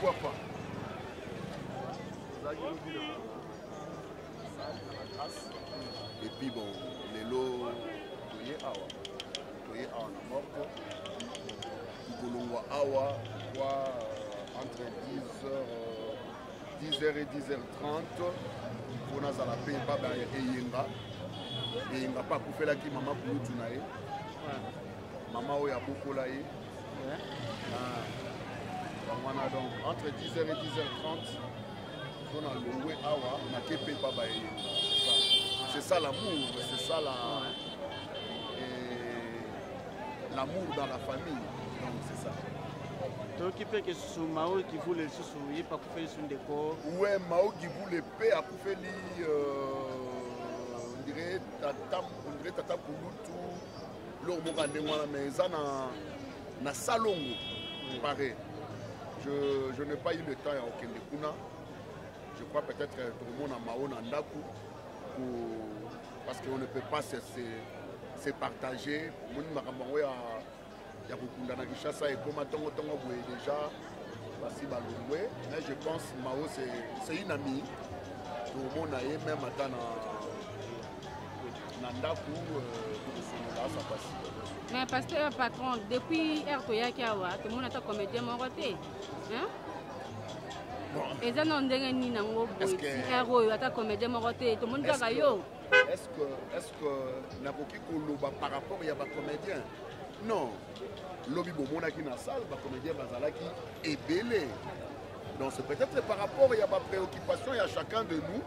Pourquoi pas? Tozalaki lobi na salle na la grâce. Et puis bon, lelo toye awa. Toye awa na morgue. Tokolongwa awa kwa entre 10h 10h et 10h30 mpo nazala mpe epa ba eyenga eyenga mpe akufelaki mama kulutu na ye mama oyo abokola ye ah, yango wana donc entre 10h et 10h30 mpo na longwe awa nake mpe epa ba eyenga. C'est ça l'amour, c'est ça la l'amour dans la famille, donc c'est ça. Toyoki mpe ke susu Mao Kivule lisusu ye mpe akufeli su ndeko. We Mao Kivule mpe akufeli euh, ondire tata, ondire tata kulutu loko moko ya ndenge wana, mais eza na, na salongo pareil. Je n'ai pas eu le temps ya kokende kuna. Je crois peut-être tokomona Mao na ndako parce qu'on ne peut pas se partager. Omoni makambo yango ya ya kokunda na Kinshasa ekoma ntongo ntongo boye déjà basi balongwe, mais je pense Mao c'est une amie, tokomona ye même ata na na ndako tokosolola sa pasi. Mais pasteur patron, depuis heure toyaki awa tomona ata comédien moko te, hein? Eza na ndenge nini yango boye ti heure oyo ata comédien moko te tomoni kaka yo? Est-ce que nakoki koloba par rapport ya bacomédien? Non, lobi bomonaki na salle bacomédien bazalaki ebele. Donc c'est peut-être par rapport ya bapréoccupation ya chacun de nous.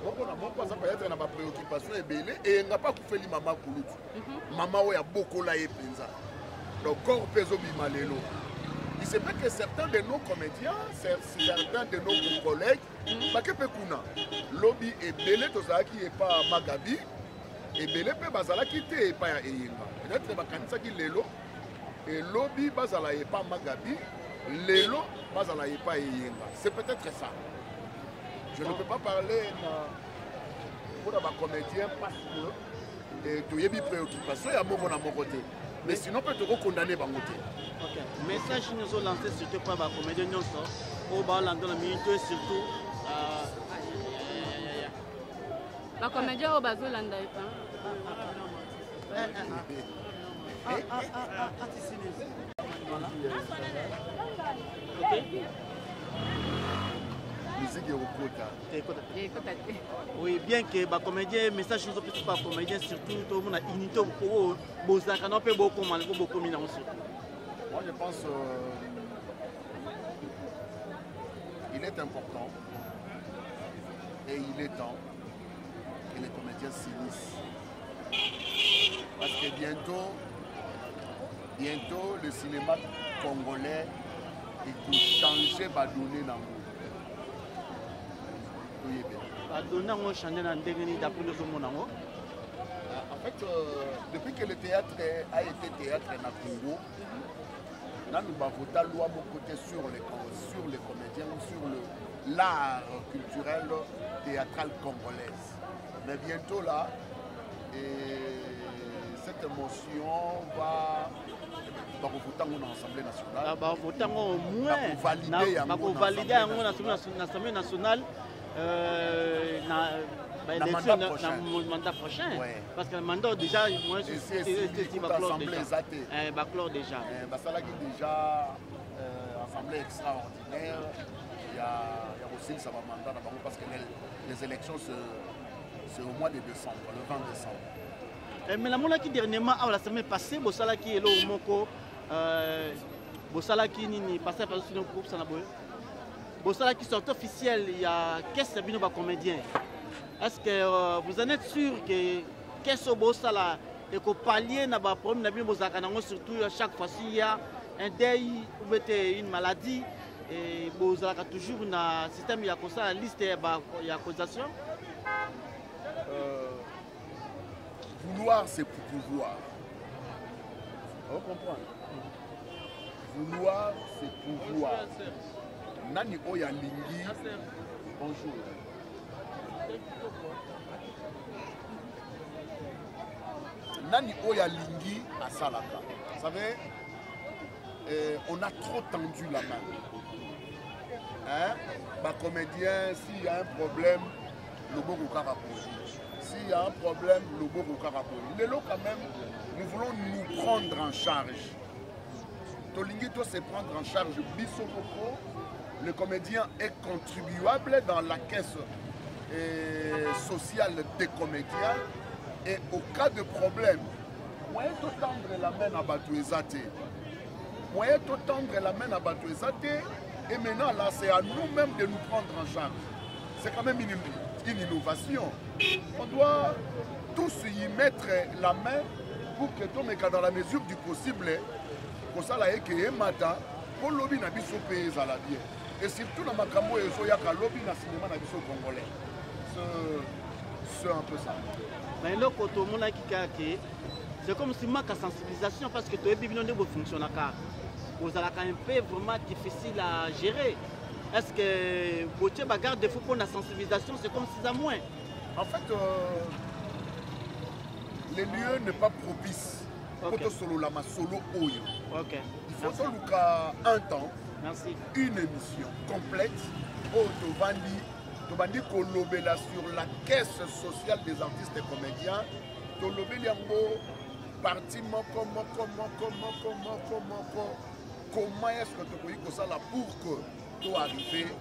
Moko na moko aza peut-être na bapréoccupation ebele. Eyenga mpe akufeli mama kulutu, mama oyo abokola ye mpenza. Donc corps mpe ezobima lelo. Il se peut que certains de nos comédiens, certains de nos collègues bake mpe kuna. Lobi ebele tozalaki epa Magabi, ebele mpe bazalaki te epai ya Eyenga. Peut-être bakanisaki lelo elobi bazala epa Magabi, lelo bazala epa Eyenga. C'est peut-être ça. Je ne peux pas parler na mpona bacomédien parce que toyebi préoccupation ya moko na moko te, mais sinon mpe tokokondane bango te. Ok, message nini ozolance surtout mpa bacomédien nyonso oyo baolanda na minute oyo, surtout bacomédien oyo bazolanda epa? Voilà. Ok. Musique ekokota. Ekota. Ekota te. Oui, bien que bacomédien, message nyonso opesi bacomédien, surtout tomona unité oyo bozalaka na mpe bokoma po bokomi nango surtout. Moi, je pense il est important et il est temps que les comédiens s'unissent. Parce que bientôt, bientôt, le cinéma congolais ekochange badonnées nango. Toyebela. Badonnées yango change na ndenge nini d'après nde ozomona yango? En fait, depuis que le théâtre a été théâtre na Congo, nanu bavota loi moko te sur les comédiens ou sur le l'art culturel théâtral congolaise. Mais bientôt là, et cette motion va bakovota yango na Assemblée nationale. Bavota yango au moins bakovalide yango. Bakovalide yango na Assemblée nationale na Na baélection mandat prochain. Na mandat prochain. Parce que le mandat déjà moins Esi baclore assemblée déjà. Eza te. Baclore déjà. Basalaki déjà assemblée extraordinaire ya kosilisa bamandat na bango parce que les élections, c'est au mois de décembre, le 20 décembre. Mais namonaki dernièrement awa, la semaine passée, bosalaki eloko moko, bosalaki nini, pasteur pasino groupe sana boye, bosalaki sortie officielle ya caisse ya bino bacomédien. Est ce que vous en êtes sûr que caisse oyo bosala ekopallier na baproblème na bino bozalaka nango, surtout à chaque fois s'il y a un deuil ou bien une maladie, et bozalaka toujours na système ya kosala liste ya cotisation? Vouloir, c'est pour pouvoir. On comprend. Vouloir, c'est pouvoir. Nani oyo alingi. Bonjour. Nani oyo alingi asalaka. Vous savez, on a trop tendu la main. Hein? Bacomédien, s'il y a un problème, loboko kaka boye. S'il y a un problème, loboko kaka boye. Lelo quand même, nous voulons nous prendre en charge. Tolingi to se prendre en charge biso moko. Le comédien est contribuable dans la caisse sociale des comédiens et au cas de problème, moyen to tendre la main na bato eza te. Moyen to tendre la main na bato eza te. Et maintenant là, c'est à nous-mêmes de nous prendre en charge. C'est quand même une innovation. On doit tous y mettre la main pour que tomeka dans la mesure du possible kosala eke emata mpo lobi na biso mpe ezala bien et surtout na makambo oyo ezoyaka lobi na cinéma na biso congolais. C'est un peu ça. Na eloko tomonaki kaka ke c'est comme si manque ya sensibilisation, parce que toyebi bino nde bofonctionnaka, bozalaka un peu vraiment difficile à gérer. Est-ce que botie bagarde fou mpo na sensibilisation? C'est comme si eza moins. En fait, le lieu n'est pas propice po tosolola masolo oyo. Il faut toluka un temps. Merci. Une émission complète oyo tovandi, tobandi kolobela sur la caisse sociale des artistes et comédiens. Tolobeli yango parti moko moko moko moko moko moko, comment est-ce que tokoki kosala pour que toarrive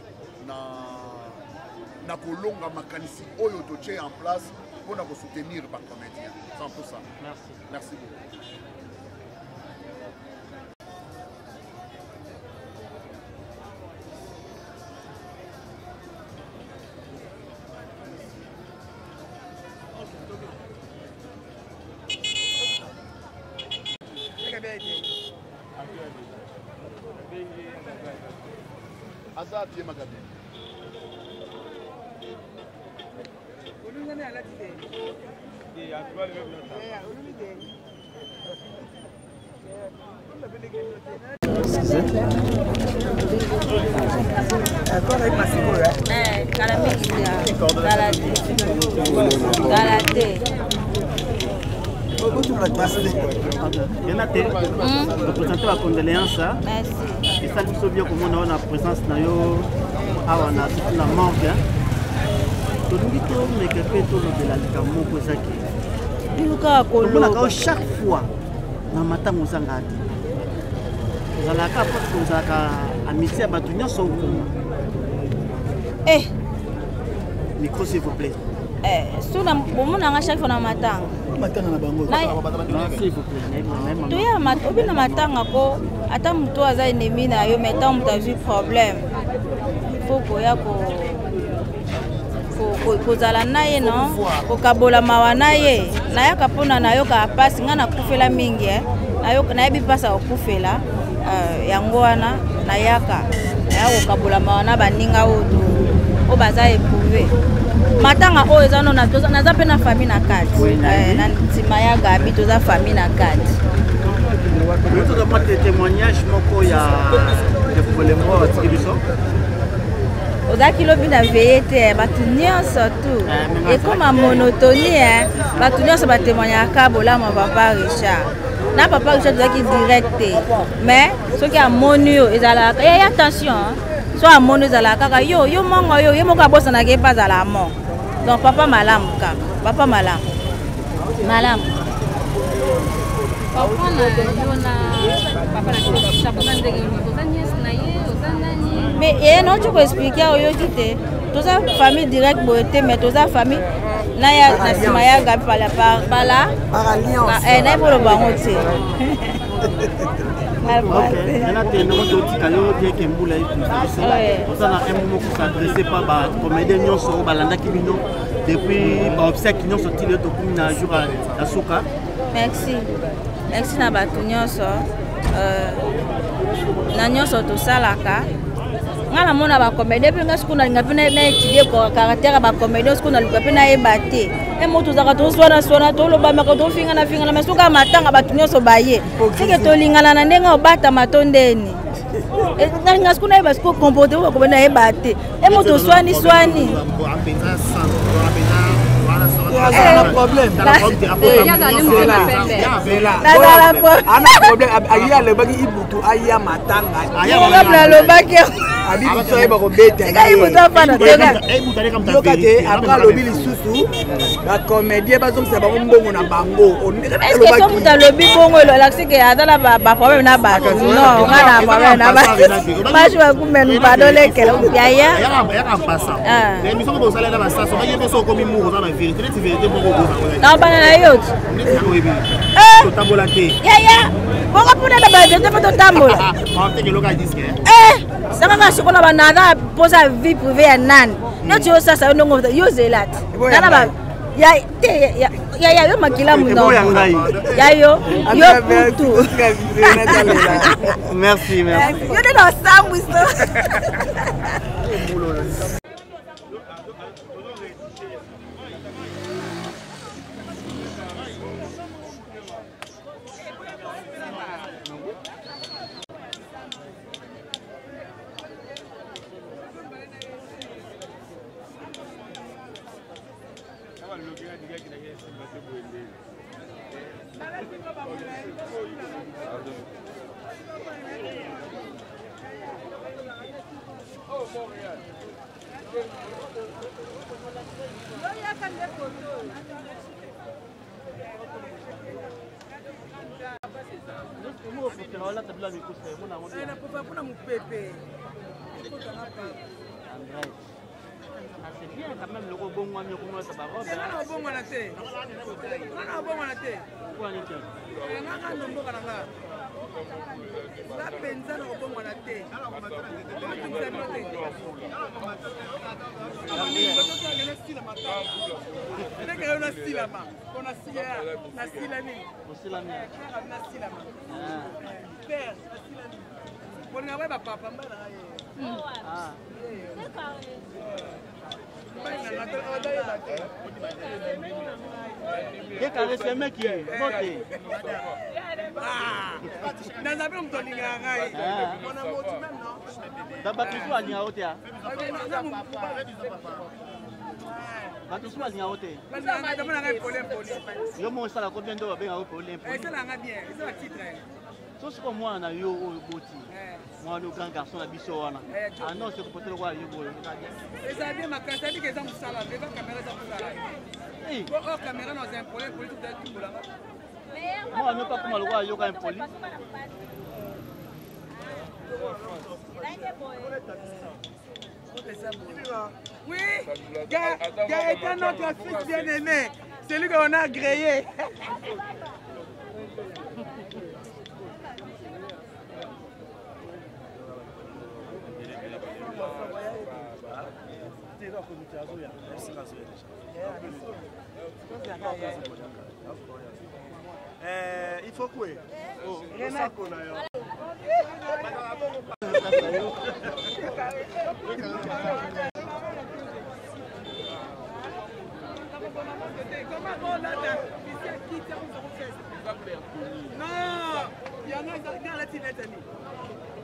na kolonga makanisi oyo totie en place mpona kosoutenir bacomédien. C'est un peu ça. Merci. Merci beaucoup. Aza tie makabi. Olungani alati te. Olungi te. Kala mingi te, kala te, kala te. Yana te, toprésente bacondoléance. Merci. Esali biso bien komona oyo na présence na yo awa na surtout na morgue. Tolingi tomeka mpe tolobela likambo moko ezaki bino kaka tomonaka yo koloba. Chaque fois na matanga ozangaka te, ozalaka parce ozalaka amitié ya bato nyonso okoma. Eh, Micro, s'il vous plaît. Eh, so na bomonanga chaque fois na matanga. Matanga na bango. Non, s'il vous plaît, nayebi. Toya obi na matanga ko ata moto aza ennemi na yo, mais ntango moto azwi problème, faut koya kozala na ye, non kokabola mawa na ye. Nayaka mpona nayokaka mpasi. Ngai nakufela mingi, eh. Nayebi mpasi ya kokufela. Yango wana nayaka, naya kokabola mawa na baninga oyo oyo baza éprouvé. Matanga oyo eza no naza mpe na famille na kati. Oui, nayebi. Eh, na nsima ya Gabi toza famille na kati. Toza mwa témoignage moko ya ndeko batiki biso. Ozalaki lobi na veye te, bato nyonso tu Eh, mais ekóma monotonie, eh. Bato nyonso batémoignaka bolamu ya papa Richard. Na papa Richard tozalaki direct te, mais soki amoni yo ezalaka ya attention, hein. So amoni ezalaka kaka yo yo mongo yo ye moko abosanaka ye mpe azala mo. Donc papa malamu, kaka papa malamu malamu. Papa na yo na papa na biso, oza ndenge nini? Oza nièce na ye? Oza nani? Mais ye nauti koexpliquer, oyoki te. Toza famille direct boye te, mais toza famille na ya na nsima ya Gabi pala pala. Par alliance. Nayebi oloba yango te. Ok, maintenant te nango totika yo bien ke mbula etusa biso. Oza na un mot moko s'adresse pa bacomédien nyonso oyo balandaki bino depuis baobsèque nyonso ti lelo tokumi na jour ya suka? Merci, merci na bato nyonso, na nyonso tosalaka. Nga namona bacomédien mpe nga sikoyo nalinga mpe na étudie caractère ya bacomédien. Sikoyo naluka mpe nayeba te e mo tozalaka toswana-swana, tolobamaka, tofingana fingana, mais soki matanga bato nyonso baye seke tolingana na ndenge obatama to ndeni. Nalinga sikoyo nayeba sikoyo comportement bacomédien, nayeba te e mo toswani swani. Azala na problème. Nazala Ana problème. Aye alobaki ibutu aya matanga. Nga nalobaki. Abi moto ayeba kobeta yoka te. Après alobi lisusu bacomédien bazongisa bango mbongo na bango. Est-ce so moto alobi bongo elakisi ke aza na baproblème na bato? Non, nga na problème na bato mashi bakumenu pardon lekela yaya. Na bana na yo ti yaya bongo mpona na bavérité mpo totambola sangaka sikola banada mposa vie privée ya nani neti osasa yo ndongo yo zela te nana ya te ya yo makila munoko ya yo yo putu. Merci, merci. Yo nde na osambwiso. Mpona mopepe. C'est bien quand même loko bongwami okomolata barobe. Nga obongwana te, nga obongwana te. Nga nga ndo mboka na nga nga mpenza na kobongwana te. Otungisa bino te, ndenge yo nasilama po nasilami, nasilama père, nasilami bolinga boye bapapa mbala na ye. Kekare semeki mbote. Naza mpe moto alingaka ngai mona motu meme non. Bato mosusu alingaka yo te, bato mosusu alingaka yo te. Balingaka ngai pole pole. Yo moko osala combien nde babengaka yo pole? Esalanga bien, eza batitre. So sikoyo mwana na yo oyo boti, mwana oyo grand garçon na biso wana annonce ekopote lokola yo boyo. Ezala bien makasi, abika eza mosala deva kamera eza mosala o kamera na oza impoli impoli tutumbolanga. Mwana mpe akoma lokola yoka impoli. Oui, Gaëtan, notre fils bien-aimé, celui qu'on a agréé. Il faut quoi? Non, il y en a dans la tinette.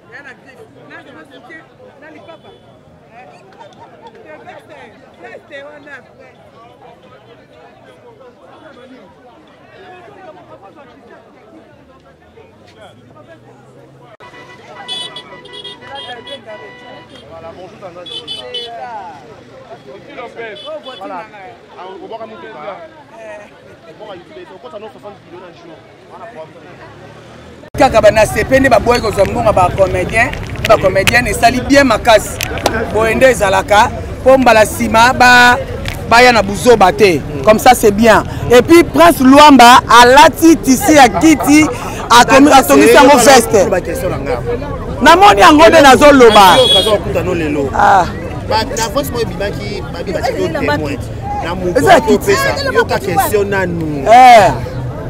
Il y en a griffe. Na soutien, na lipapa. Veste, veste wana. Voilà, bonjour Tanda. Voilà. Obwaka motuka. Obwaka YouTube, okota no 60 kilo na jour. Wana problème. Kaka banasepe nde baboyi kozwa mbongo bacomédien na bacomédienne. Esali bien makasi boye nde ezalaka mpo mbala nsima baya na buzoba te. Comme ça c'est bien. Et puis Prince Lwamba alati tisi ya kiti, atongisi yango veste. Namoni yango nde nazoloba. Na voice moko ebimaki, babi batiki yo témoin na moto. Eza kiti. Yoka question nanu.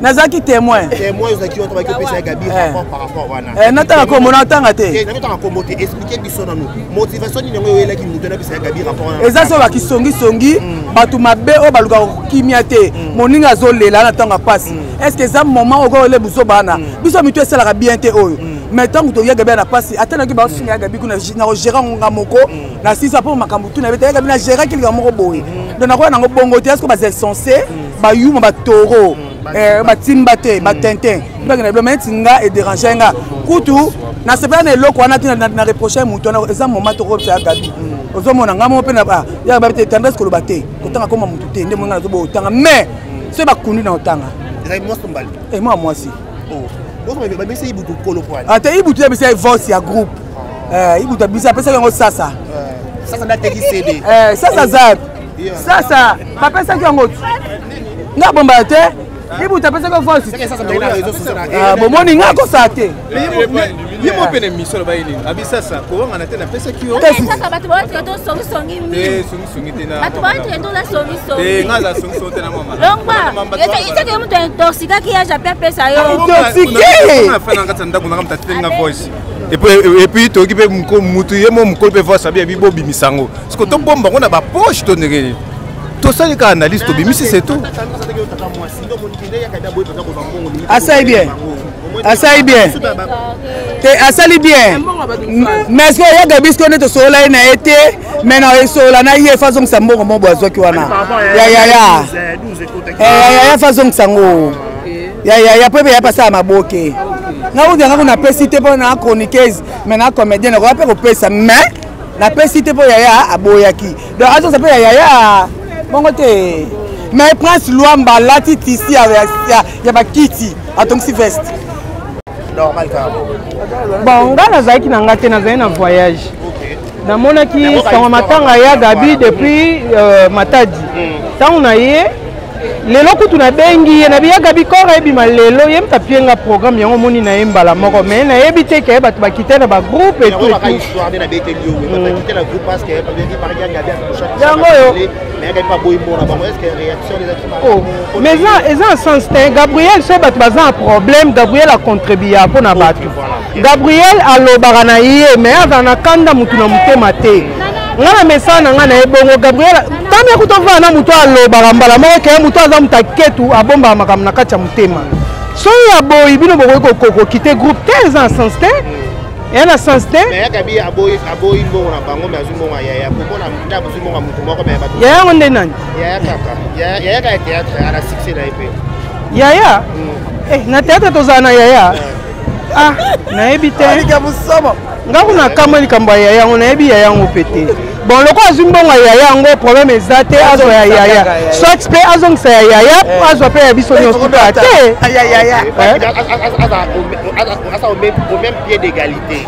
Nazalaki témoin. Témoin ozalaki wana, baki opesa ya Gabi rapport par rapport wana. Natanga kombo, natanga te. Natanga kombo te. Explique biso nanu motivation nini yango oyelaki moto napesa ya Gabi rapport wana. Eza so bakisongisongi, bato mabe oyo balukaka kokimia te. Moninga azolela na ntango ya pasi, est ce que eza moment oyo koyole buzoba wana? Biso mito esalaka bien te oyo. Mais ntango toya Gabi na pasi, ata nayoki bafinga ya Gabi kuna, na kogérer yango nga moko na sisa mpo makambo tu na ye te. Ya Gabi na géraki likambo moko boye, donc nakoya nango bongo te. Est ce que baza censé bayuma batoro batimba te, batintin bakende bilo? Mais neti nga edérange nga kutu. Nasepela na eloko wana te, na reproche moto wana. Eza moment tokobisa ya Gabi. Ozomona ngai moko mpe na ya Gabi te, tendresse koloba te, kotanga koma motu te nde monga nazoboya otanga, mais soki bakundi na otanga. Mwa mwasi ate Ibutu yebisa ye voice ya groupe. Ibutu abisa, apesaki yango sasa. Sasa zap sasa bapesaki yango, nga bombaya te. Ibutu apesaki voice, bomoni nga akosala te. Ye mo mpe na émission aloba ye nini? Abisasa kowangana te, napesaki yo. Sasa bato baotika to songisongi mingi. Songisongi te. Bato baotika toza songisongi. Nga aza songisongi te na mama. Longwa eseke moto intoxikaki ya jape apesa yo. Intoxiqué. Na kati ya ndako nanga moto atiteli nga voice, et puis toyoki mpe mutu ye mo mokolo mpe voice abi abi bobimisa yango siko tobomba yango na bapoche to ndenge nini? Tosali kaka analyse, tobimisi, c'est tout. Asali bien, asali bien te, asali bien. Mais ce ya Gabi, sikoyo nde tosolola ye na ye te, mais na esolola na ye, fa azongisa mbongo mo bo azwaki wana ya yaya yaya, fa azongisa yango ya yaya po ebe ya pasala maboke. Nga kutu yanga napesi te mpo na chroniqueuse, mais na comédien nakoka mpe kopesa, mais napesi te mpo yaya aboyaki. Donc azongisa mpe ya yaya bongo te. Mais Prince Lwamba alati tisi ya bakiti, atongisi veste. Normal kaka. Bon, nga nazalaki na nga te, nazali na voyage. Namonaki sango matanga ya Gabi depuis Matadi. Ntango na ye lelo kutu nabengi ye, nabi ya Gabi kor ebima lelo, ye moto apie nga programme yango. Omoni na ye mbala moko, mais nayebi te ke bato bakite na bagroupe. Yango oyo. Mais eza na sens te. Gabriel, so bato baza na problème, Gabriel acontribua mpo na bato. Gabriel alobaka na ye, mais azala na kanda motu na motema te. Nga na mesana na ngai na ye bongo. Gabriel ntango ya kuta ovanda na motu, alobaka mbala moko ke motu aza moto aketu, abombaka makambo na kati ya motema. Soki ya boyi bino bokoki kokokite groupe te, eza na sens te, eya na sens te. Aboyi mbongo na bango, mais azwi mbongo ya yaya. Komona nde azwi mbongo ya motu moko, mais bato Yaya yango nde nani? Yaya kaka, yaya kaka ya théâtre, ana succès na ye mpe. Yaya na théâtre tozala na yaya? Ah, nayebi te. Nga kuna kamwe likambo ya yaya yango, nayebi yaya yango mpe te. Bon, lokola azwi mbongo ya yaya yango, problème eza te. Azwa ya yaya, soit mpe azongisa ya yaya, azwa mpe ya biso nyonso kaka te. Aza au même pied d'égalité.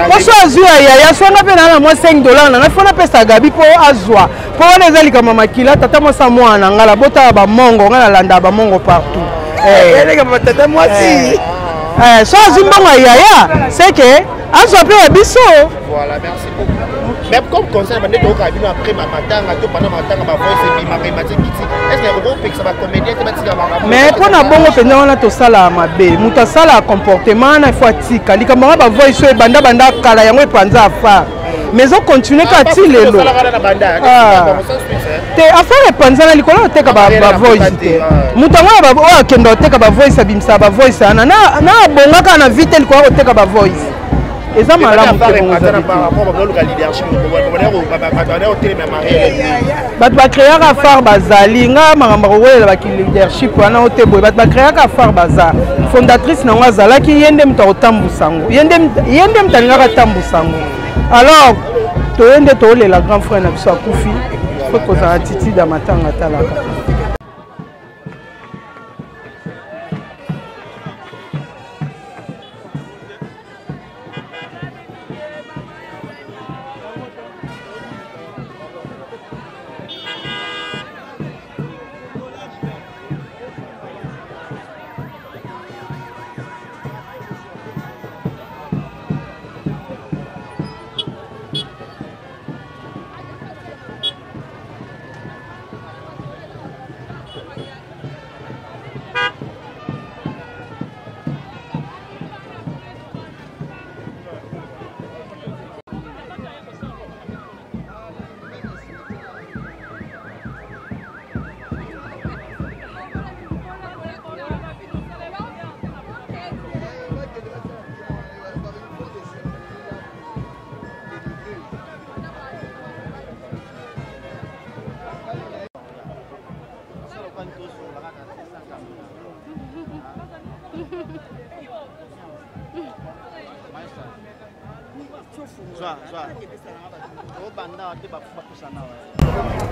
Poso azwi ya yaya, so nga mpe naa na mwa 5 $ na ngai, fo napesa Gabi mpo azwa, mpo wana eza likambo ya makila. Tata mwasi ya mwana na ngai, nabotaka bamongo, ngai nalandaka bamongo partout. Tata mwasi. So azwi mbongo ya yaya, seke azwa mpe ya biso. Voilà, merci beaucoup. Mais comme conseil, bande toyoka bino après matanga to pendant matanga, bavoice ebimaka, emati kiti. Est ce que okopekisa bacomédien te batika makambo? Mais mpo na bongo mpenza wana tosalaka mabe. Moto asalaka comportement wana, ifo atika likambo yango. Bavoice oyo ebanda banda kala, yango epanza affaire, mais ezocontinue kaka ti lelo te. Affaire epanzana likolo ya oteka bavoice te. Moto yango oyo akenda oteka bavoice, abimisaka bavoice wana na abonga kaka na vie te. Likolo ya koteka bavoice eza malamu te. Bongo bato bacréaka affaire bazali. Nga makambo akowelela baki leadership wana o te boye. Bato bacréaka affaire baza, fondatrice nango azalaki ye nde moto akotambusa yango, ye nde moto alingaka atambusa yango. Alors toye nde toolela grand frère na biso akufi, fo kozala attitude ya matanga talaka.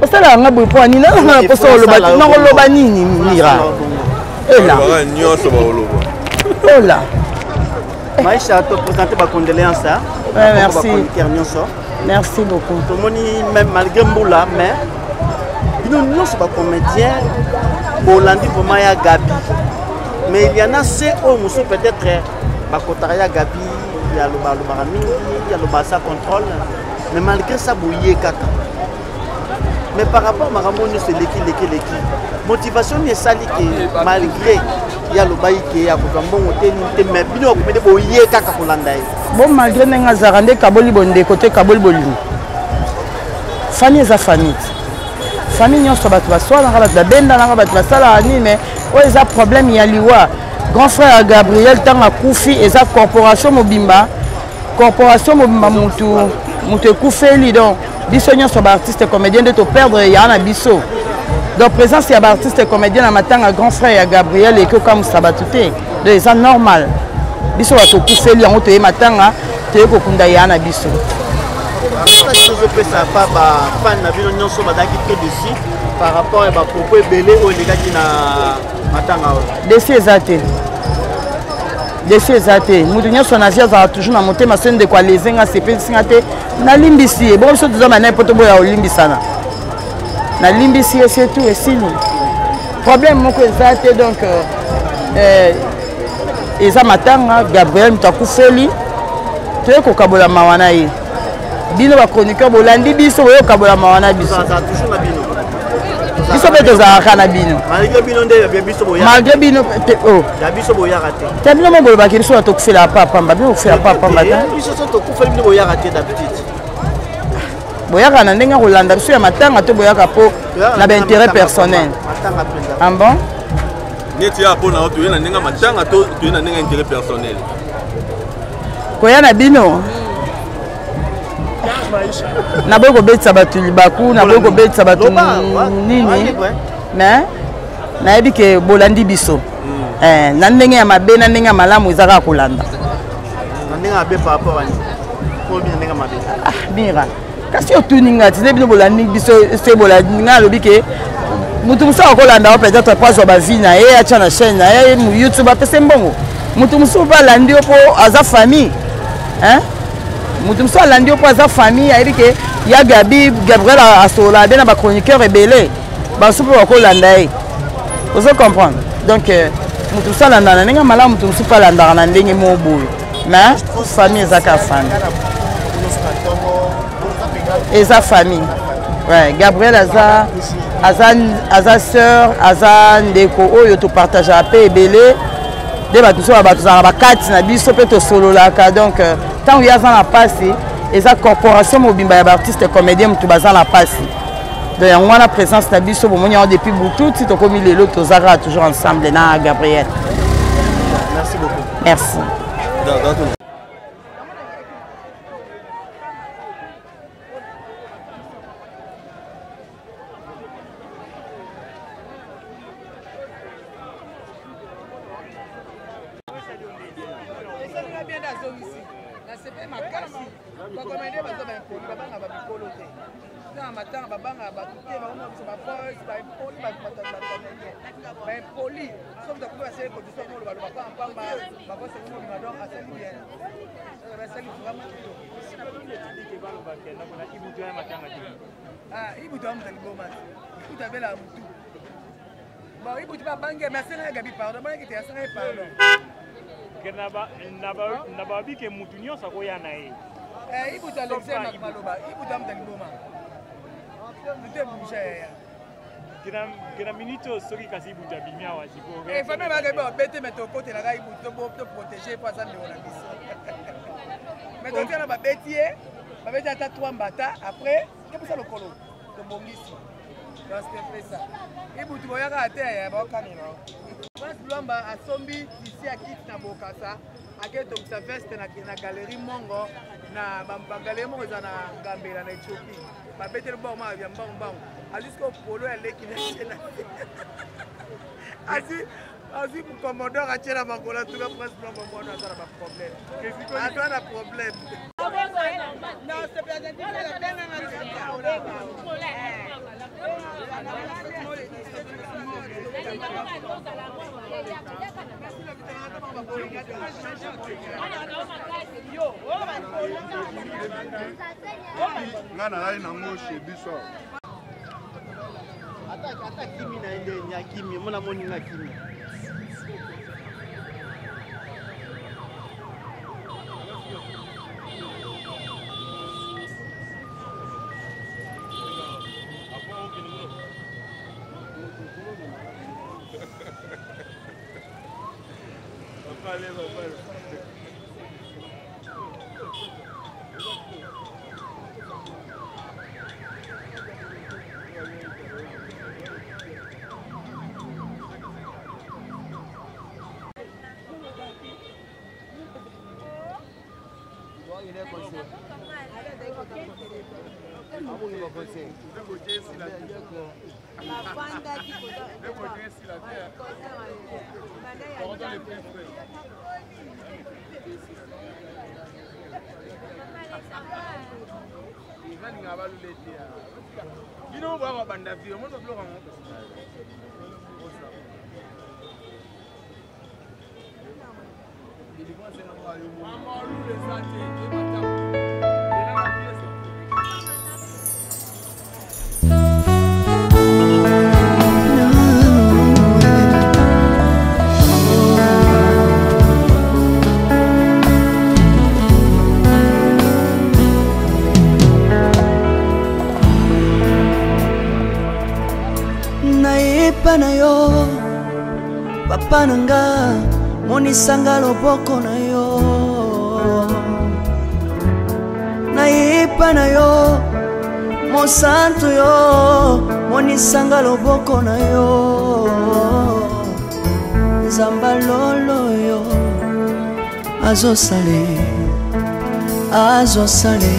Osalaka nga boye mpo nini? Nanga na mposa oloba te, nakoloba nini mira? Ela nyonso baoloba. Ola Maïcha, te présenter ma condoléance. Hein? Ouais, merci. Nyonso. Merci beaucoup. Tomoni même malgré mbula, mais bino nyonso ba comédien bolandi vraiment ya Gabi. Mais il y en a ceux oyo mosusu peut-être bakotaka ya Gabi ya loba lobaka mingi, ya loba sa contrôle. Mais malgré ça boye kaka. Mais par rapport makambo nyonso eleki leki leki, motivation nini esali ke malgré ya alobaki ke akozwa mbongo te nini te, mais bino bakomede boye kaka kolanda ye? Bon, malgré ndenge azalaka nde kaboli bondeko te, kaboli bolingo. Famille eza famille te, famille nyonso bato baswanaka, bato babendanaka, bato basalaka nini, mais oyo eza problème ya liwa. Grand frère ya Gabriel, ntango akufi, eza corporation mobimba, corporation mobimba mutu mutu ekufeli. Donc biso nyonso baartiste comédien nde toperdre ya na biso. Donc présence ya baartiste comédien na matanga grand frère ya Gabriel eki okamwisa bato te. Donc eza normal, biso bato okufeli yango toye matanga, toye kokunda ya na biso. Message tozopesa pa bafan na bino nyonso bazalaki très déçu par rapport ya bapropos ebele oyo elekaki na matanga oyo. Desi eza te, desi eza te. Moto nyonso na vie azalaka toujours na motema. So ndeko aleze nga, asepelisi nga te, nalimbisi ye. Bongo biso toza banai mpo toboya kolimbisana? Nalimbisi ye, c'est tout, esili. Problème moko eza te. Donc eza matanga Gabriel, moto akufeli, toye kokabola mawa na ye. Bino bachroniqueur bolandi biso, boye kokabola mawa na biso. Tozalaka toujours na bino. Biso mpe tozalaka na bino. Malgré bino nde ya biso boyaka. Malgré bino te, oh. Ya biso boyaka te. Te, bino mo bolobaki biso bato tokufela pa pamba, bino kokufela pa pamba te. Biso so tokufeli, bino boyaka te d'habitude. Boyaka na ndenge ya kolanda biso ya matanga to boyaka mpo na baintérêt personnel? Matanga mpenza. Ah bon? Neti ya mpo na yo, toye na ndenge ya matanga to toye na ndenge ya intérêt personnel? Koya na bino, naboyi kobetisa bato libaku, naboyi kobetisa bato nini, mais nayebi ke bolandi biso. Eh, na ndenge ya mabe, na ndenge ya malamu, eza kaka kolanda. Na ndenge ya mabe par rapport à nini? Po bino ndenge ya mabe? Ah mira, kasi otuni nga ti nde bino bolandi biso se bolandi nga. Alobi ke motu mosusu akolanda yo peut-être po azwa bavie na ye, atya na chaîne na ye YouTube, apesa mbongo. Motu mosusu mpe alandi yo mpo aza famille, hein? Motu mosusu alandi yo mpo aza famille, ayebi ke ya Gabi, Gabriel asolola be na bachroniqueur ebele, basusu mpe bakolanda ye. Ozo comprendre? Donc motu mosusu alandaka na ndenge ya malamu, motu mosusu mpe alandaka na ndenge moko boye, mais famille eza kaka famille, eza famille. Ouais, Gabriel aza aza aza sœur, aza ndeko oyo topartageaka mpe ebele nde bato mosusu bato tozalaka bakati na biso mpe tosololaka. Donc ntango ye aza na mpasi, eza corporation mobimba ya baartiste comédien motu baza na mpasi. Donc yango wana présence na biso bomoni yango depuis butu ti tokomi lelo, toza kaka toujours ensemble na Gabriel. Merci beaucoup. Merci. Esalinga bien nde azongisi nasepe makasi. Bacomédien baza baimpoli, babanga bamikolo te na matanga, babangaka bato te. Bakoma biso baboys baimpoli, bato bacomédien baimpoli. So moto akomi asali condition moko baloba pampamba, bavoice mobima. Donc asali bien, asali vraiment kitoko. Ibutu amuta liboma, ibutu abelaka motu. Bon, ibutu babangi, mais asengaki Gabi pardon, amonaki te, asengaki pardon. Na babi ke mutu nyonso akoya na ye. Ibutu alexia maloba, ibutu amuta liboma, mutu ebouge yaya. Kena minute oyo soki kasi ibutu abimi awa sikoyo. Famille bakabi babete, mais tokotelaka ibutu, toprotege po aza ndeko na biso. Mais totiana babeti ye, babeti ata 3 mbata, après topesa lokolo, tobongisi. Donc c'était fait ça. Ibutu boyaka te ya baokanela. Prince Lwamba asombi tisi ya kiti na Bokasa, ake tongisa veste na galerie mongo, na bagalerie moko eza na Gambela na Éthiopie. Babeteli bongo ma ya mbangu mbangu, azwi sikoyo polo ya leki na ye na azwi azwi commodore atie na makolo. Atuka Prince Lwamba mwana aza na baproblème, aza na problème. Nga nalali nango chez biso. Ata kimi na ye ndenge akimi, omona moninga akimi. Bino boyaka banda vie omoni babiloko yango. Nayepa na yo papa na nga, monisanga loboko na yo. Nayepa na yo mosantu yo, monisanga loboko na yo. Nzamba lolo yo azosale, azosale.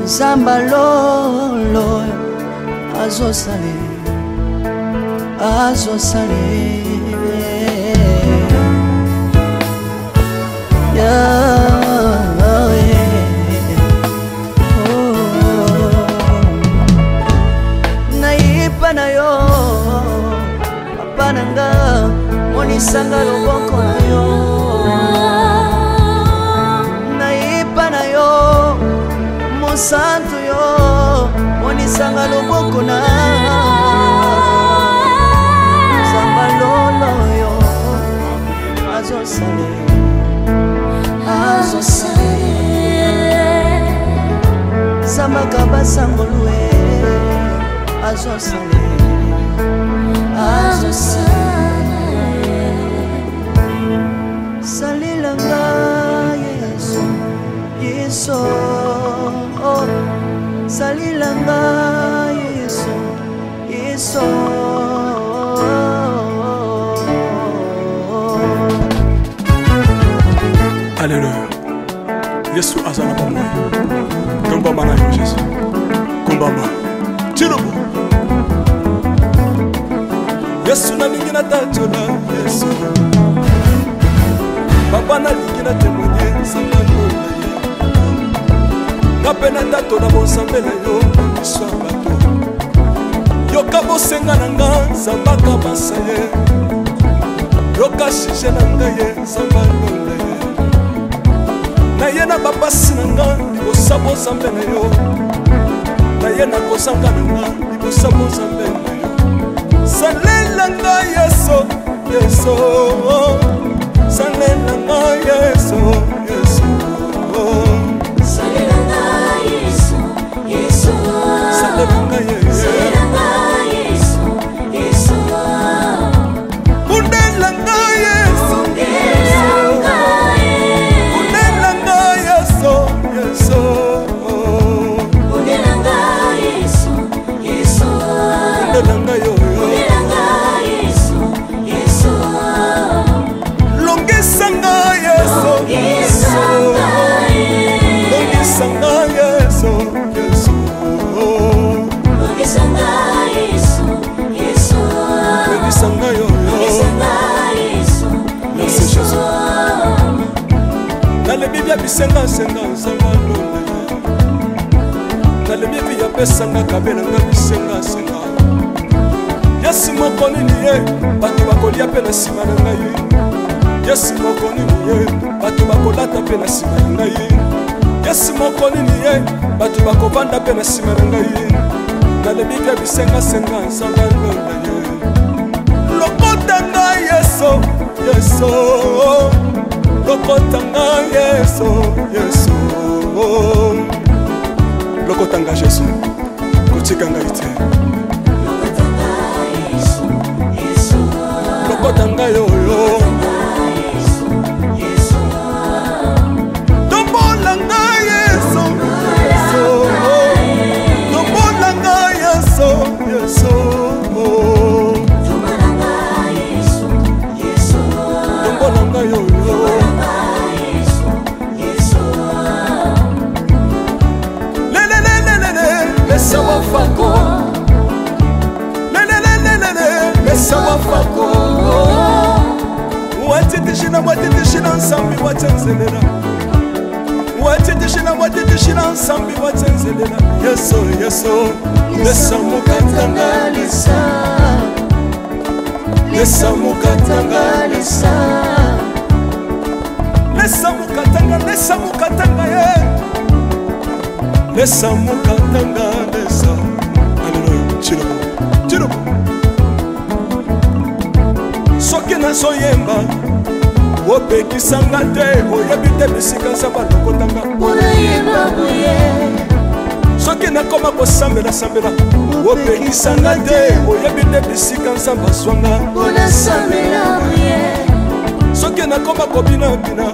Nzamba lolo azosale, azosale. Nayepa na yo papa na nga, monisanga loboko na yo. Nayepa na yo mosantu yo, monisanga loboko na. Nzamba lolo yo azosale, azosale. Zambaka basangolue azosale, azosale. Salelanga Yesu, Yesu, oh. Salelanga Yesu, Yesu. Alléluia. Yesu aza na bomoi. Tombama na yo Jésus. Kombama. Tilobo. Yesu nalingi natatola Yesu. Papa nalingi na témoigner nzambe na ye. Nga mpe natatola bonzambe na yo na miso ya bato. Yoka bosenga na nga nzambe akabasa ye. Yoka sujet na ngai ye nzambe alonda ye. Naye na bapasi na nga libosa bonzambe na yo. Naye na kozanga na nga libosa bonzambe na yo. Salela nga Yesu, Yesu. Salela nga Yesu, Yesu. Salela nga Yesu, Yesu. Salela nga Yesu. Salela nga Yesu, Yesu. Bundela nga Yesu, Bundela nga Yesu. Bundela nga Yesu, Yesu. Bundela nga Yesu, Yesu. Bundela nga yo, yo. Bundela nga Yesu, Yesu. Longisa nga Yesu, Longisa nga Yesu. Longisa nga Yesu, Yesu. Longisa nga Yesu, Yesu. Longisa nga yo, yo. Longisa nga Yesu, Merci Yesu. Jésus. Nalebi bia bisenga bisengasenga nzambe alola ye. Nalembi vi apesanga kabelanga bisengasenga. Yesu moko nini ye bato bakolia mpe na nsima na ngai. Yesu moko nini ye bato bakolata mpe na nsima na ngai. Yesu moko nini ye bato bakovanda mpe na nsima na ngai. Nalembi mpe bisengasenga nzambe alola ye. Lokota ngai Yesu, Yesu, lokota ngai Yesu, Yesu, lokota ngai Yesu, kotika ngai te. Lokota ngai oyo, tombola ngai Yesu, Yesu, tombola ngai Yesu, Yesu, tombola ngai oyo. Lelelelelele, lesa wafako. Lelelelelele, lesa wafako. Watitishina, watitishina nsambi watenzelela. Watitishina, watitishina nsambi watenzelela. Yesu, Yesu, lesa mukatanga lesa. Lesa mukatanga lesa. Lesa mukatanga, lesa mukatanga ye. Lesa mukatanga lesa. Alléluia. Tshilombo, Tshilombo. Soki nazoyemba opekisanga te, oyebi te bisika nzambe alokotanga. Soki nakoma kosambela-sambela opekisanga te, oyebi te bisika nzambe azwanga. Soki nakoma kobinabina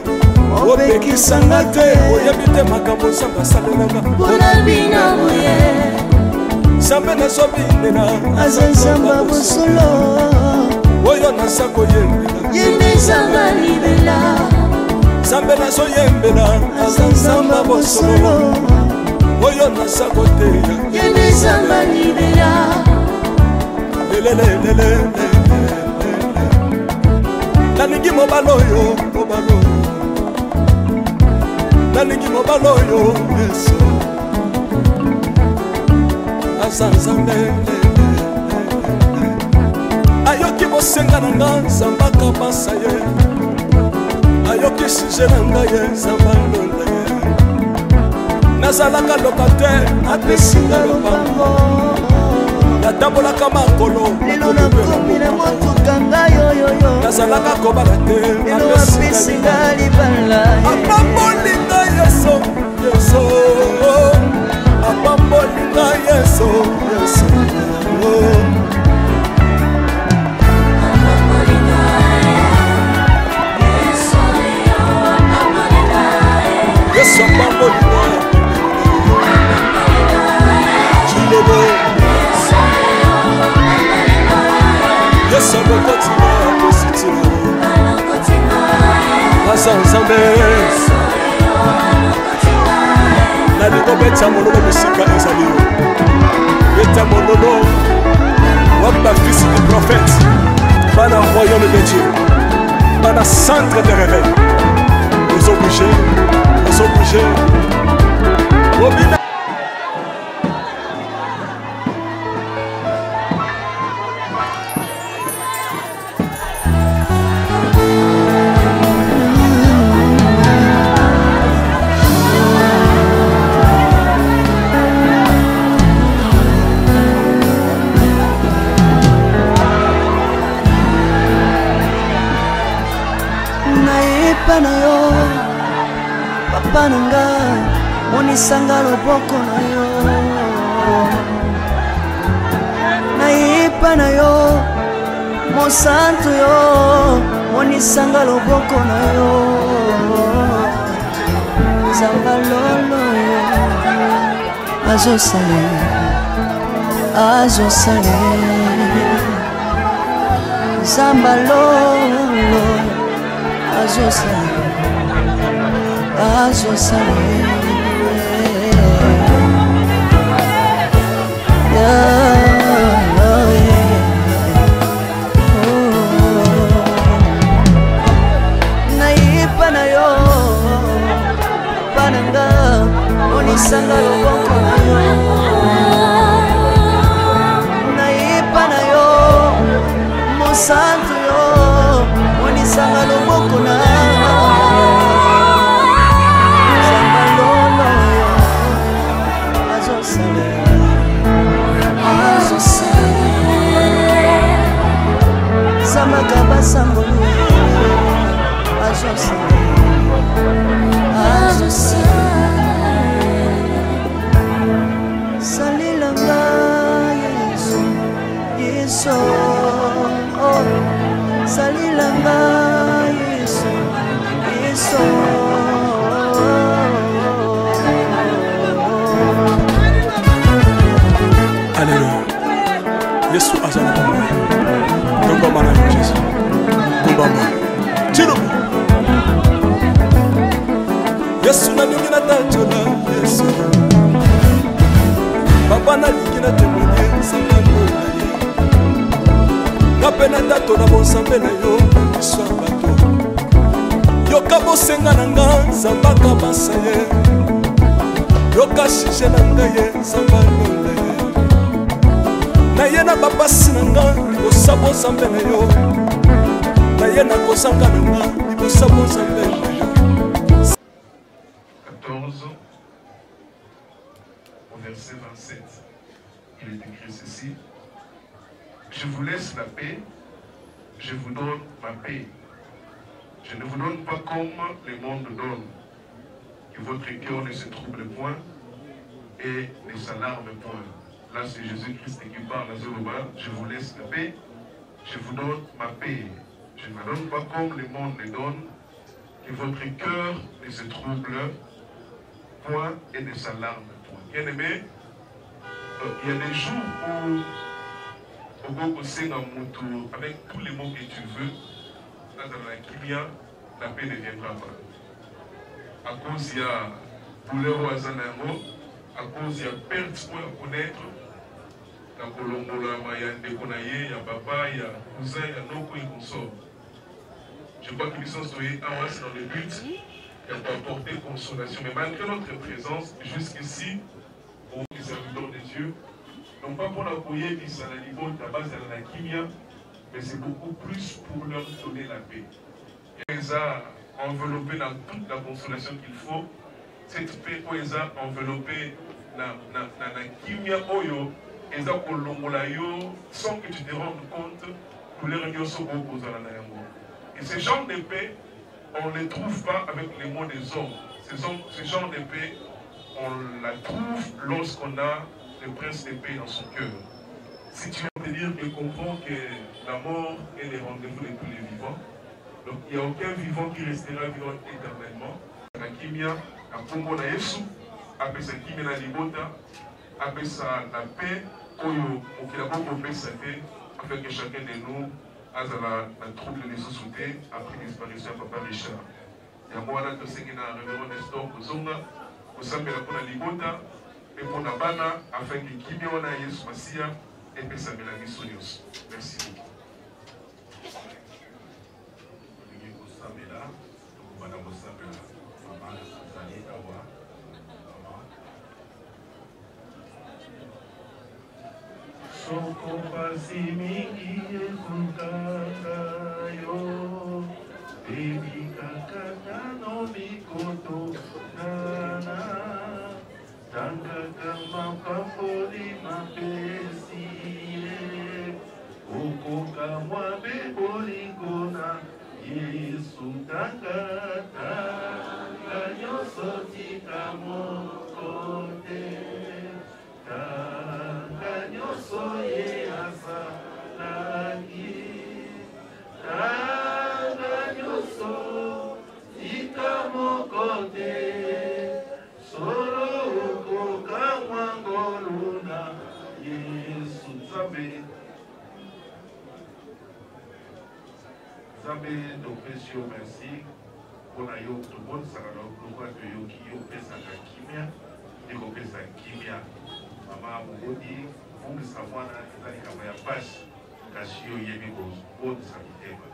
opekisanga te, oyebi te makambo nzambe asalelanga. Nzambe nazobinela aza nzambe ya bosolo, oyo naza koyembela ye nde nzambe alibela. Nzambe nazoyembela aza nzambe ya bosolo, oyo naza koteya ye nde nzambe alibela. Lelelelele, nalingi mobali oyo, mobali oyo, nalingi mobali oyo Yesu aza nzambe. Ayoki bosenga na nga, nzambe akabasa ye. Ayoki sujet na ngai ye, nzambe alola ye. Nazalaka locataire, apesinga lopango. Natambolaka makolo, lelo nakomi na motuka ngai oyoyo. Nazalaka kobala te, lelo apesinga libala. Apamboli ngai Yesu, Yesu, apamboli ngai Yesu, Yesu. Yesu apamboli ngai. Tshilombo. Yesu alokoti ngai, apesi ntina. Aza nzambe. Nalingi obeta mololo bisika ezali yo, beta mololo. Wapi bafils du prophète, bana royaume de Dieu, bana centre de réveil? Ozobouge, ozobouge, obina. Nayepa na yo papa na nga, monisanga loboko na yo. Nayepa na yo mosantu yo, monisanga loboko na yo. Nzamba lolo yo azosale, azosale. Nzamba lolo azosale, azosale. Yeah, yeah. Oh. Nayepa na yo papa na Monisanga loboko na yo, nayepa na yo, mosantu yo, monisanga loboko na Nzambe lolo yo azosalela, azosalela Zamaka basangolo azosalela, azosalela. Salelanga Yesu, Yesu, oh. Salelanga Yesu, Yesu. Alleluya, Yesu aza na bomoi. Tombama na yo Jésus, kombama tilobo. Yesu, nalingi natatola Yesu. Papa, nalingi natémoigne nzambe na ye. Nga mpe natatola bonzambe na yo na miso ya bato. Yoka bosenga na nga, Nzambe akabasa ye. Yoka sujet na ngai ye, Nzambe alonda ye. Naye na bapasi na nga libosa bonzambe na yo, naye na kozanga na nga libosa bonzambe na yo. 14 au verset 27, il est écrit ceci: Je vous laisse la paix, je vous donne ma paix. Je ne vous donne pas comme le monde donne. Que votre cœur ne se trouble point et ne s'alarme point. Là, c'est Jésus-Christ qui parle à Zoroba. Je vous laisse la paix, je vous donne ma paix. Je ne la donne pas comme le monde le donne. Que votre cœur ne se trouble point et ne s'alarme point. Bien-aimé, il y a des jours où okokosenga mutu avec tous les mots que tu veux, azala na kimia, la paix ne viendra pas. À cause ya douleur oyo aza na yango, à cause ya perte oyo akonaître na kolongolama ya ndeko na ye, ya papa, ya cousin, ya noko et consort. Je crois que biso toye awa, c'est dans le but ya koapporter consolation. Mais malgré notre présence jusqu'ici, les serviteurs de Dieu, non pas pour la koyebisa na libota bazala na kimia, mais c'est beaucoup plus pour leur donner la paix. Eza enveloppé dans toute la consolation qu'il faut. Cette paix oyo eza enveloppé na kimia oyo eza kolongola yo sans que tu te rendes compte douleur nyonso okozala na yango. Et ce genre de paix, on ne le trouve pas avec les mots des hommes. Ce genre de paix, on la trouve lorsqu'on a le prince de paix dans son cœur. Si tu veux te dire que comprends que la mort est le rendez-vous de tous les vivants, donc il n'y a aucun vivant qui restera vivant éternellement. Na kimia, na kombo na Yesu, apesa kimia na libota, apesa la paix oyo mokili akoki kopesa te, afin que chacun de nous azala na trouble lisusu te après disparition ya papa Richard. Yango wana tosengi na révérend Nestor kozonga kosambela mpona libota mpe mpona bana, afin que kimia wana ya Yesu Masiya epesamela biso nyonso. Merci beaucoup. Tolingi kosambela, tokobanda kosambela. Mama azali awa, mama. Soko pasi mingi ezokanga yo, ebikakatano mikoto nana, tangaka mapamboli mapesi ye, okokamwa mpe bolingo na Yesu. Tanga, tanga nyonso, tika moko te, tanga nyonso ye asalaki, tanga nyonso, tika moko te, solo okokamwa ngolu na Yesu. Nzambe, Nzambe, topesi yo merci mpona yo. Tobonisaka lokola toyoki yo opesaka kimia, ekopesa kimia. Mama moboti, kobungisa mwana eza likambo ya pasi, kasi yo oyebi kobondisa mitema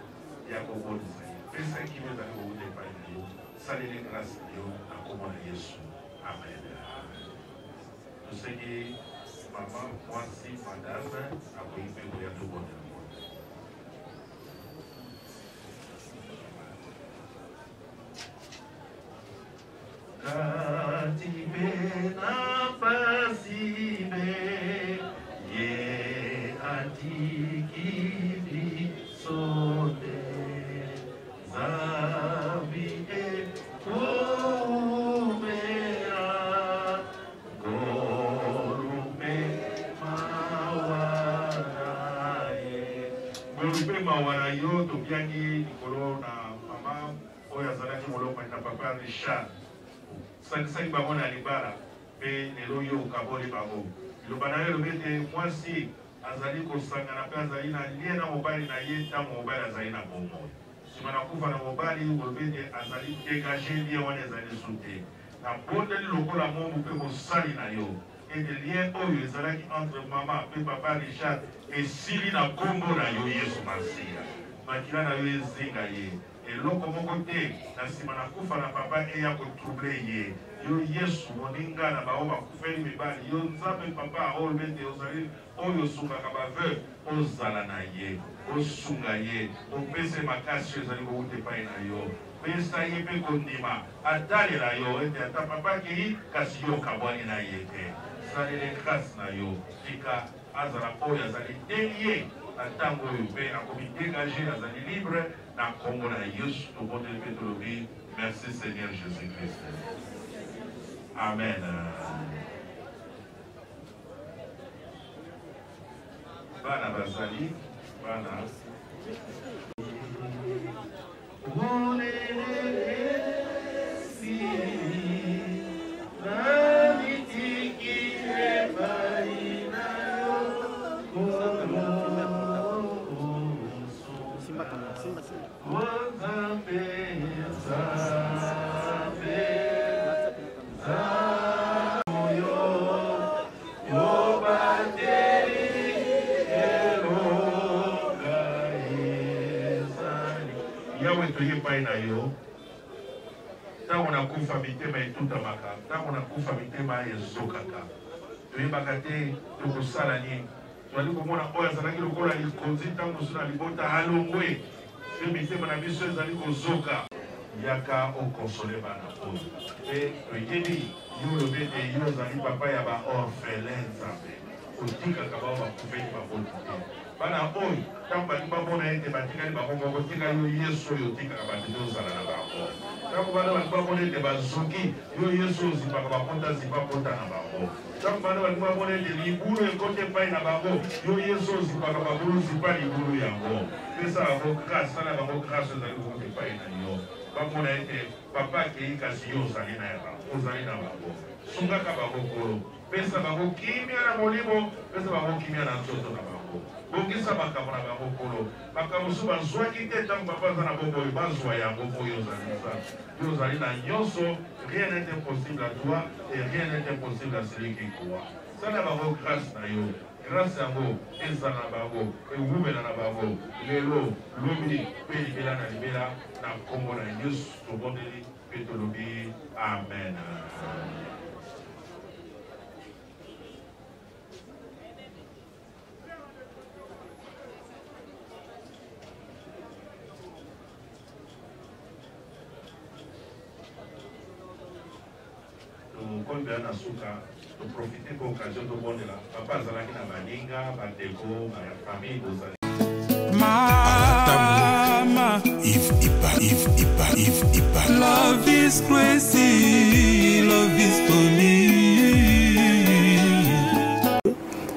ya kobondisa ye. Pesa kimia ezali kowuta epai na yo, salele grâce na yo na kombo na Yesu, amen. Tosengi mama mwasi madame akoki mpe koya tobondela mpo Kati mpe na pasi mpe ye atiki biso te Nzambi ekoumela ngolu mpe mawa na ye. Ngolu mpe mawa na yo tobiangi likolo na mama oyo azalaki molongani na papa Richard. Osangisaki bango na libala mpe lelo yo okaboli bango. Liloba na yo elobi ete mwasi azali kosangana mpe azali na lien na mobali na ye ntango mobali azali na bomoi. Nsima na kufa na mobali, olobi ete azali degage, lien wana ezali lisusu te. Nabondeli lokola mombu mpe mosali na yo ete lien oyo ezalaki entre mama mpe papa Richard esili na nkombo na yo Yesu Masiya. Makila na yo ezinga ye. Eloko moko te na sima na kufa na papa eya ko troubler ye. Yo Yesu moninga na baoyo bakufeli mibali, yo Nzambe papa oyo olobi ete ozali oyo osungaka ba veuves, ozala na ye, osunga ye, opesa ye makasi oyo ezali kowuta epai na yo. Pesa ye mpe kondima atalela yo ete ata papa akei kasi yo okabwani na ye te. Salela ye grâce na yo, tika azala oyo azali delie na ntango oyo mpe akomi degage, azali libre. Na kombo na Yesu tobondeli mpe tolobi merci Seigneur Jesus Christ. Amen. Bana bazali bana. Yawe toye epai na yo ntango nakufa mitema etutamaka ntango nakufa mitema ezokaka toyebaka te tokosala nini Tozali komona oyo azalaki lokola likonzi ntango mosusu na libota alongwe, mpe mitema na biso ezali kozoka. Yaka okonsole bana oyo, mpe toyebi yo olobi ete yo ozali papa ya ba orphelin. Nzambe, otikaka bao bakufeli baboti te. Bana oyo ntango balingi bamona ete batikali bango moko, tika yo Yesu oyo otikaka bato te ozala na bango. Ntango bana balingi bamona ete bazoki, yo Yesu oyo ozipaka bapota, zipa pota na bango. Ntango bana balingi bamona ete libulu ekoti epai na bango, yo Yesu ozipaka mabulu, zipa libulu yango. Pesa bango grâce, sala bango grâce ezali kokota epai na yo. Bamona ete papa akei kasi yo ozali na bango, ozali na bango. Sungaka bango Nkolo. Pesa bango kimia na molimo, pesa bango kimia na nzoto na bango. Bongisa makambo na bango Nkolo. Makambo mosusu bazwaki te ntango papa aza na bomoi, bazwa yango mpo yo ozali Nzambe. Yo ozali na nyonso, rien n'est impossible à toi et rien n'est impossible à celui qui croit. Sala bango grâce na yo. Grâce yango ezala na bango, ewumela na bango lelo, lobi mpe libela na libela na nkombo na Yesu tobondeli mpe tolobi amen. Tokomi mpenza na suka, toprofite mpe occasion tobondela. Papa azalaki na baninga, bandeko, bafamille, bozali. Mama Yves Ipa, Yves Ipa, Yves Ipa. Love is crazy, love is funny.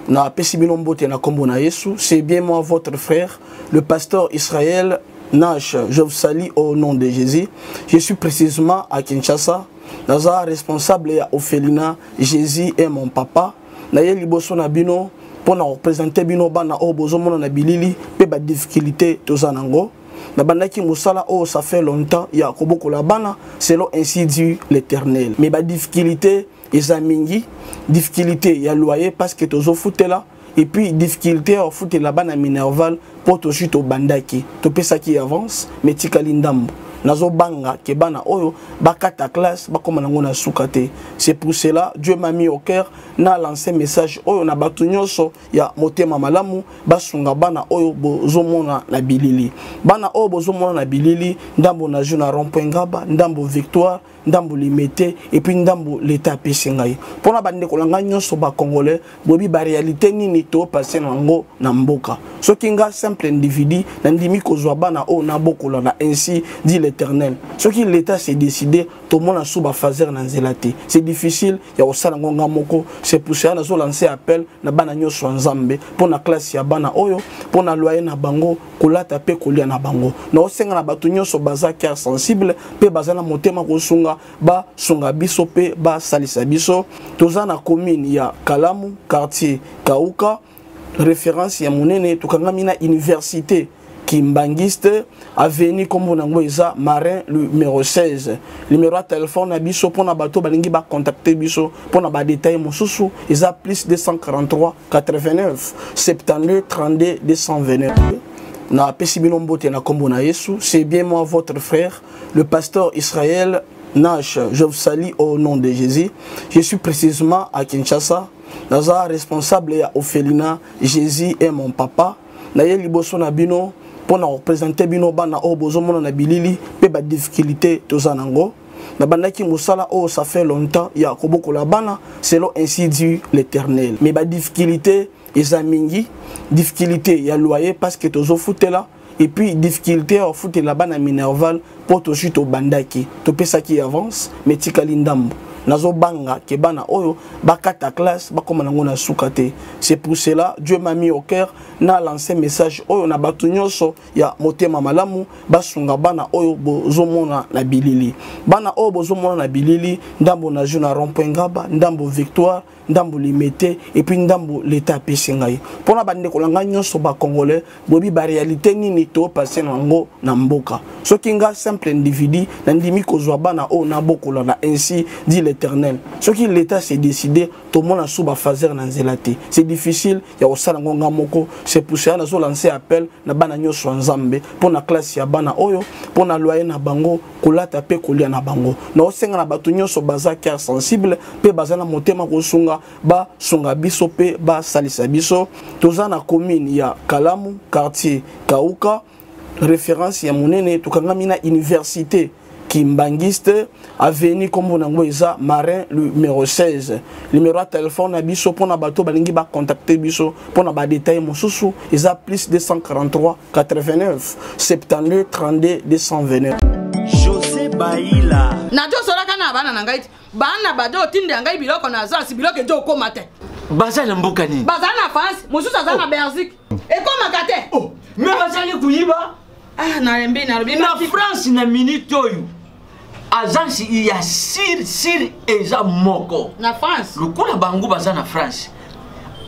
Na pesi bino mbote na kombo na Yesu, c'est bien moi votre frère, le pasteur Israël Nash. Je vous salue au nom de Jésus. Je suis précisément à Kinshasa. Naza responsable ya orphelinat Jésus est mon papa. Naye liboso na bino mpo na représenter bino bana oyo bozomona na bilili mpe ba difficulté toza nango. Nabandaki mosala oyo ça fait longtemps ya kobokola bana selon ainsi dit l'Éternel. Mais ba difficulté eza mingi, difficulté ya loyer parce que tozofutela, et puis difficulté ya kofutela bana minerval mpo tozwi tobandaki, topesaki avance mais tikali ndambo. Nazobanga ke bana oyo bakata classe bakoma nango na suka te. C'est pour cela Dieu m'a mis au cœur na lancer message oyo na bato nyonso ya motema malamu basunga bana oyo bozomona na bilili. Bana oyo bozomona na bilili, ndambo na jeu na rond-point Ngaba, ndambo Victoire, ndambo Limete et puis ndambo l'État apesi ngai. Mpona bandeko na ngai nyonso ba congolais, boyebi ba réalité nini to passer na yango na mboka. Soki nga simple individu nandimi kozwa bana oyo nabokola na ainsi dit l'Éternel. Soki l'État s'est décidé, tomona sous ba phaser na nzela te. C'est difficile ya kosala yango nga moko. C'est pour cela nazo lancer appel na bana nyonso ya Nzambe mpona classe ya bana oyo, mpona loyer na bango, kolata mpe kolia na bango. Naosenga na bato nyonso baza cœur sensible mpe baza na motema kosunga, basunga biso mpe basalisa biso. Toza na commune ya Kalamu, quartier Kauka, référence ya monene. Tokangami na université Kimbanguiste, avenue kombo nango eza Marin numéro 16. Numéro ya téléphone na biso mpona bato balingi ba contacter biso mpona ba détail mosusu eza plus 243 89 72 32 229. Na pesi bino mbote na kombo na Yesu. C'est bien moi votre frère, le pasteur Israël Nash. Je vous salue au nom de Jésus. Je suis précisément à Kinshasa. Naza responsable ya orphelinat Jésus est mon papa. Naye liboso na bino mpona kopresente bino bana oyo bozomona na bilili mpe ba difficulté toza nango. Nabandaki mosala oyo ça fait longtemps ya kobokola bana selon ainsi dit l'Éternel. Mais ba difficulté eza mingi, difficulté ya loyer parce que tozofutela, et puis difficulté ya kofutela bana Minerval mpo tozwi tobandaki topesaki avance mais tikali ndambo. Nazobanga ke bana oyo bakata classe bakoma nango na suka te. C'est pour cela Dieu m'a mis au cœur na lancer message oyo na bato nyonso ya motema malamu basunga bana oyo bozomona na bilili. Bana oyo bozomona na bilili, ndambo na jeu na rond-point Ngaba, ndambo Victoire, ndambo Limete et puis ndambo l'État apesi ngai. Mpona bandeko na ngai nyonso ba congolais, boyebi ba réalité nini to passer na yango na mboka. Soki nga simple individu nandimi kozwa bana oyo nabokola na ainsi dit l'Éternel. Soki l'État s'est décidé, tomona sous ba phaser na nzela te. C'est difficile ya kosala yango nga moko. C'est pour cela nazo lancer appel na bana nyonso ya Nzambe mpona classe ya bana oyo, mpona loyer na bango, kolata mpe kolia na bango. Naosenga na bato nyonso baza cœur sensible mpe baza na motema kosunga, basunga biso mpe basalisa biso. Toza na commune ya Kalamu, quartier Kauka, référence ya monene. Tokangami na université Kimbanguiste, avenue kombo nango eza Marin numéro 16. Numéro ya téléphone na biso mpona bato balingi ba contacter biso mpona ba détail mosusu eza plus 243 89 72 32 229. José Baila. Nazosolaka na bana na ngai ti bana bado otindela ngai biloko na agence, biloko ezo okoma te. Baza na mboka nini? Baza na France, mosusu aza na Belgique. Ekomaka te. Oh, mais bazali koyiba. Ah, nalembi, nalobi. Na France na minute oyo agence ya sir sir eza moko. Na France. Lokola bango baza na France.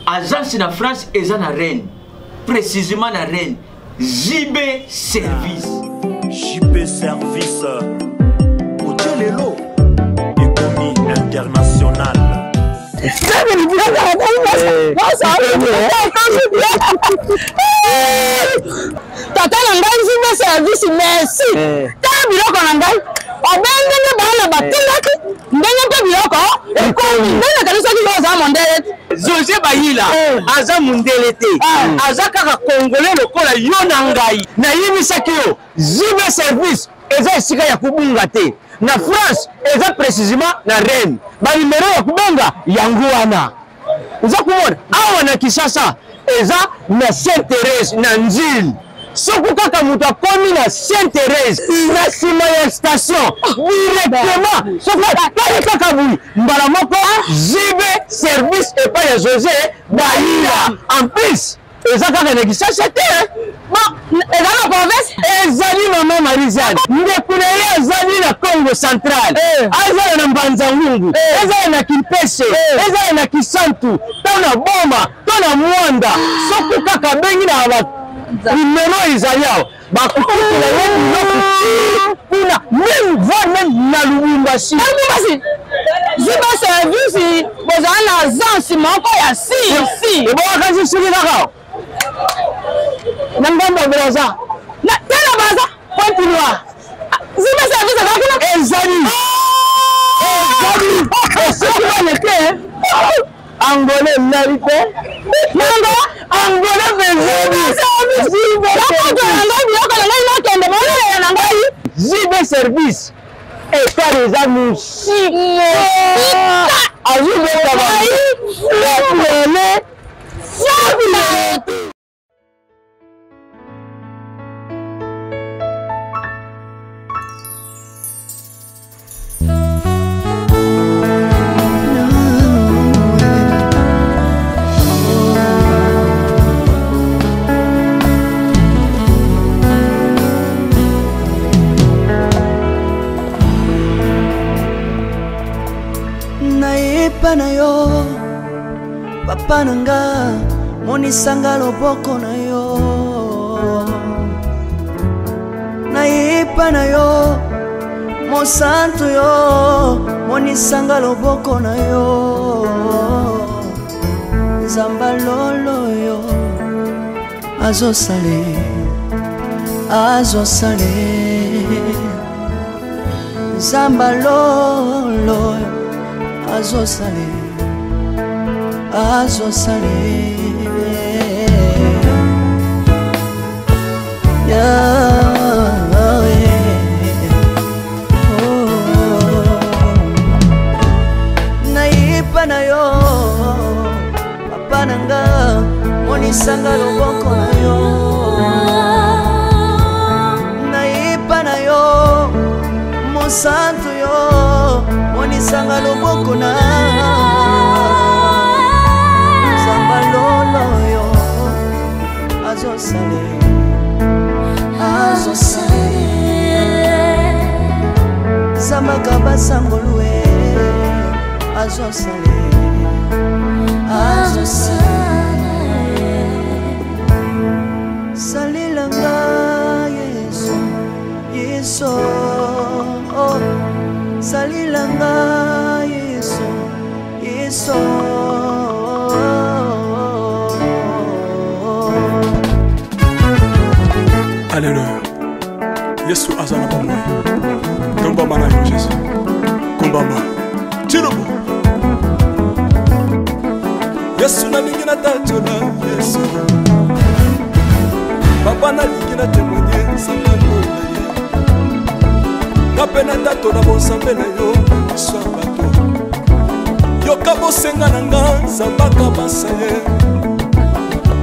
Agence na France eza na Rennes. Précisément na Rennes. JB Service. JB Service. Otie lelo ekomi international. Tata na ngai JB Service, merci. Tala biloko na ngai. Obengeli bana batindaki ndenge mpe biloko ekomi. Ndenge nakanisaki yo oza mondele te. José Bayila aza mondele te, aza kaka congolais lokola yo na ngai. Nayebisaki yo JB Service eza esika ya kobunga te. Na France eza précisément na Rennes. Ba numero ya kobenga yango wana. Oza komona awa na Kinshasa eza na Sainte Thérèse na Nzili. Soki kaka moto akomi na Sainte Thérèse na nsima ya station directement, soki atali kaka boye mbala moko JB Service epai ya José Bayila. En plus eza kaka na Kinshasa te, bon, eza na province. Ezali mama Marie-Jeanne, ndeko na ye azali na Congo central, azala na Mbanza-Ngungu, ezala na Kimpese, ezala na Kisantu, to na Boma, to na Mwanda. Soki kaka abengi na ba numero ezali awa, bakokutela ye biloko ti kuna, même voire même na Lubumbashi. Lubumbashi. JB Service bozala na agence moko ya si si. Ebongaka nsi soki kaka na ngambo ya Brazza. Na tala Brazza, Pointe Noire. Ziba service aza kuna. Ezali. Ezali. Soki baleke Angolais elali te. Nanga Angolais mpe ezali. Nakoto na ngai biloko na ngai nakende bolelela na ngai. Zibe service. Etali eza mosika. Azobeta bango. Nayepa na yo papa na nga, monisanga loboko na yo. Nayepa na yo mosantu yo, monisanga loboko na yo. Nzamba lolo yo azosale, azosale. Nzamba lolo azosale, azosale. Yahweh. Oh. Nayepa na yo papa na nga, monisanga loboko na yo. Nayepa na yo mosantu yo, monisanga loboko na Nzamba lolo yo azosale, azosale. Zambaka basangolue azosale, azosale. Salelanga Yesu, Yesu, oh. Salelanga Yesu, Yesu. Alleluya. Yesu aza na bomoi. Tombama na yo Jésus. Kombama. Tilobo. Yesu nalingi natatola Yesu. Papa nalingi na témoigner nzambe na ye. Nga mpe natatola bonzambe na yo na miso ya bato. Yoka bosenga na nga nzambe akabasa ye.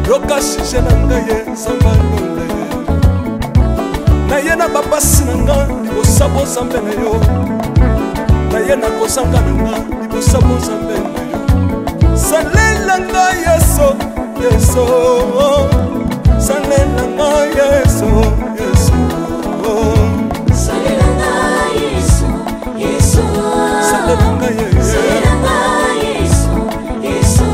Yoka sujet na ngai ye nzambe alonda ye. Naye na bapasi na nga libosa bonzambe na yo. Naye na kozanga na nga libosa bonzambe na yo. Salela nga Yesu, Yesu. Salela nga Yesu, Yesu. Salela nga Yesu, Yesu. Salela nga Yesu. Salela nga Yesu, Yesu.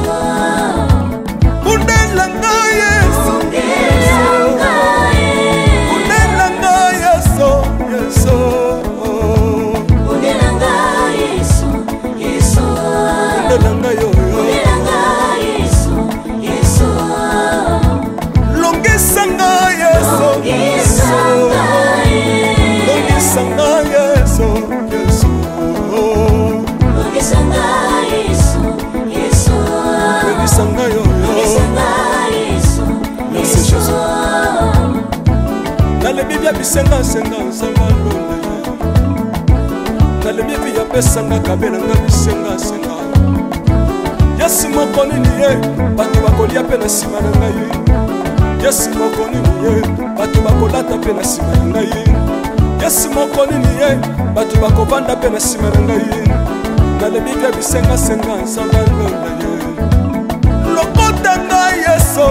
Bundela nga Yesu. Bundela nga Yesu. Bundela nga Yesu, Yesu. Bundela nga Yesu, Yesu. Bundela nga yo, yo. Bundela nga Yesu, Yesu. Longisa nga Yesu, Longisa nga Yesu. Longisa nga Yesu, Yesu. Longisa nga Yesu, Yesu. Longisa nga yo, yo. Longisa nga Yesu, Merci Yesu. Jésus. Nalebi bia bisengasenga nzambe alonda ye. Nalebi epi yapesanga kabelanga bisengasenga. Yesu moko nini ye bato bakolia mpe na nsima na ngai. Yesu moko nini ye bato bakolata mpe na nsima na ngai. Yesu moko nini ye bato bakovanda mpe na nsima na ngai. Nalebi bia bisengasenga nzambe alonda ye. Lokota ngai Yesu,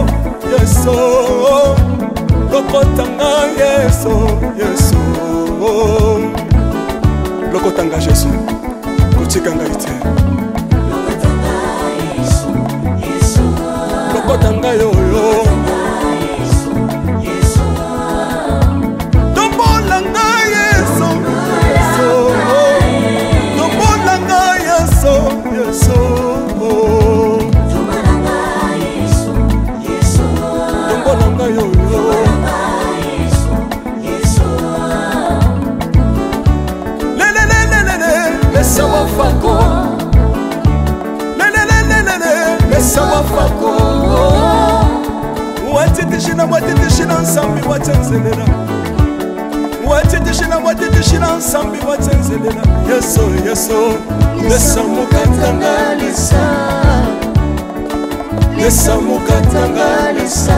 Yesu. Lokota ngai Yesu, Yesu. Lokota ngai Jésus, kotika ngai te. Lokota ngai oyo. Tombola ngai Yesu, Yesu. Tombola ngai Yesu, Yesu. Tombola ngai oyo. Lesa wafako Wateteshina wateteshina nsambi watenzelela Wateteshina wateteshina nsambi watenzelela Yeso yeso Lesa mukatanga lesa Lesa mukatanga lesa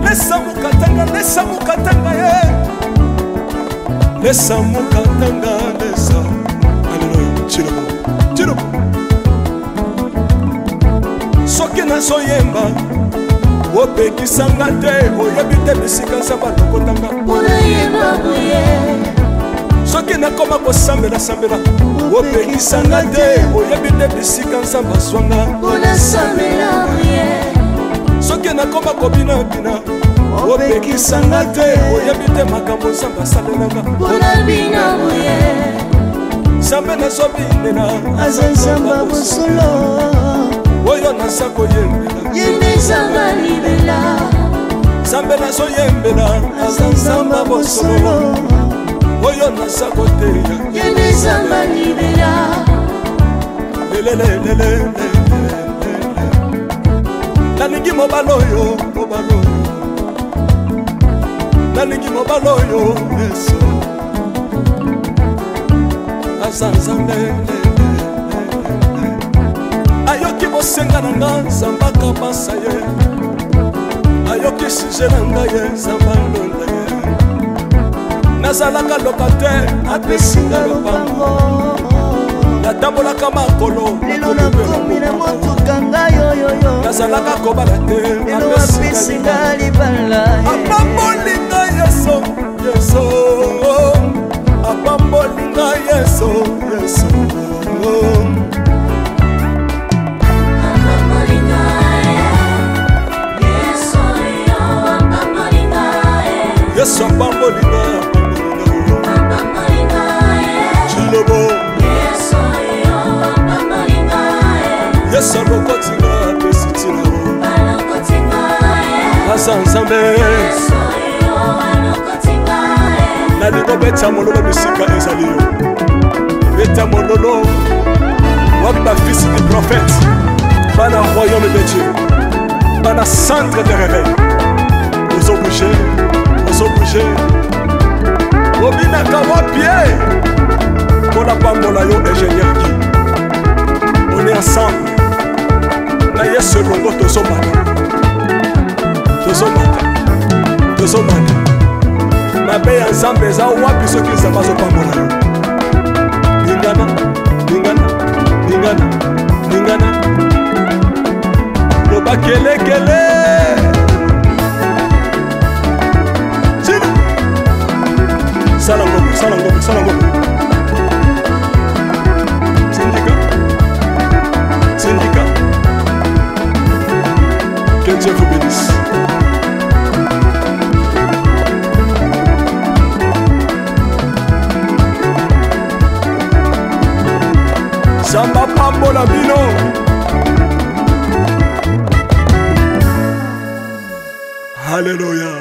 Lesa mukatanga lesa mukatanga ye Lesa mukatanga lesa Alléluia Chilobo Chilobo Soki nazoyemba opekisanga te oyebi te bisika nzambe alokotanga soki nakoma kosambelasambela opekisanga te oyebi te bisika nzambe azwanga soki nakoma kobinabina opekisanga te oyebi te makambo nzambe asalelanga nzambe nazobinela aza nzambe ya bosolo oyo naza koyembela ye nde nzambe libela nzambe nazoyembela aza nzambe ya bosolo oyo naza koteya ye nde nzambe libela lelelelele nalingi mobali oyo mobali oyo nalingi mobali oyo yesu aza nzambe ayoki bosenga na nga nzambe akabasa ye ayoki suje na ngai ye nzambe alonda ye nazalaka locataire apesi nga lopango natambolaka makolo lelo nakomi na motuka ngai oyoyo nazalaka kobala te lelo apesi nga libala apamboli ngai yesu yesu apamboli ngai yesu yesu yesu apamboli ngai apamboli ngai chilobo yesu alokoti ngai apesi ntina aza nzambe nalingi obeta mololo bisika ezali yo beta mololo wapi bafils du prophète bana royaume de dieu bana centre de réveil ozobouge ozobouge obinaka wapi e mpo napambola yo ingénieur gi on est ensemble na yesu elongo tozomata tozomata tozomata mabe ya nzambe eza wapi soki nzambe azopambola yo lingana lingana lingana lingana loba kelekele tina sala ngombe sala ngombe sala ngombe tindika tindika que Dieu vous bénisse. Nzambe apambola bino. Alléluia.